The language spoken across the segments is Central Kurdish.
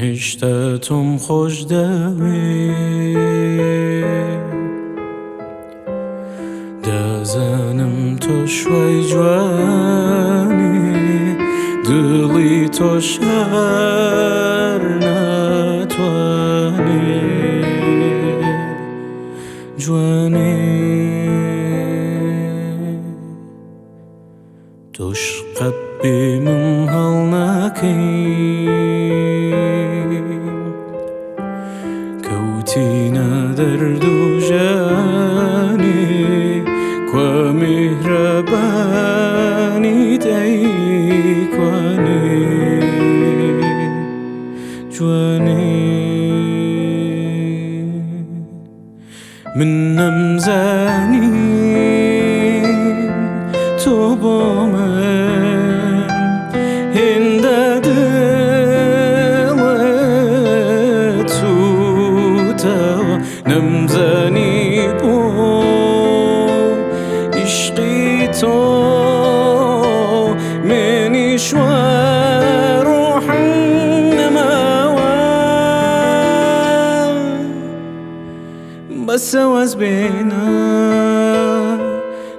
هێشتا تۆم خۆش دەوێ. دەزانم تۆش وای جوانی، دڵی تۆش هەر ناتوانێ جوانێ. تۆش قەت بێ من هەڵناکەی، کەوتینە دەرد و ژانی، کوا میهرەبانی دەی کوانێ جوانێ. من نەمزانی تۆ بۆ من هێندە دڵت سووتاوە، نەمزانی بۆ عیشقی تۆ منیش وا ڕۆحم نەماوە. بەسە وەز بێنە،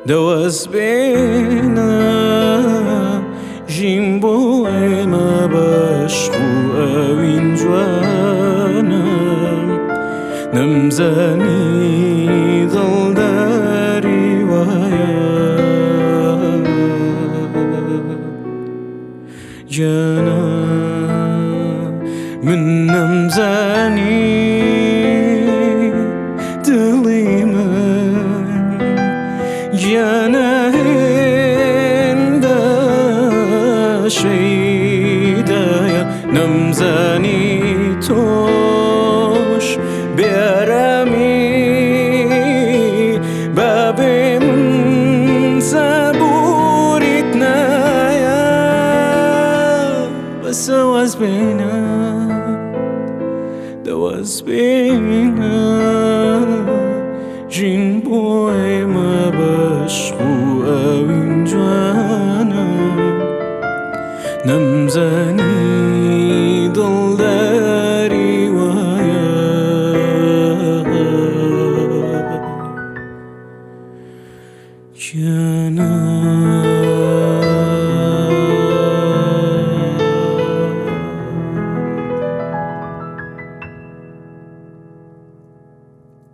دەوەز بێنە، ژین بۆ ئێمە بەشق و ئەوین جوانە. نەمزانی دڵداری وایە گیانە، من نەمزانی دڵی من گیانە هێندە شەیدایە، نەمزانی تۆش بێئارامی بابێ من سەبوریت نایە. بەسە واز بێنە، دەواز بێنە، ژین بۆ ئێمە بەشق و ئەوین جوانە. نەمزانی دڵداری وایە گیانە.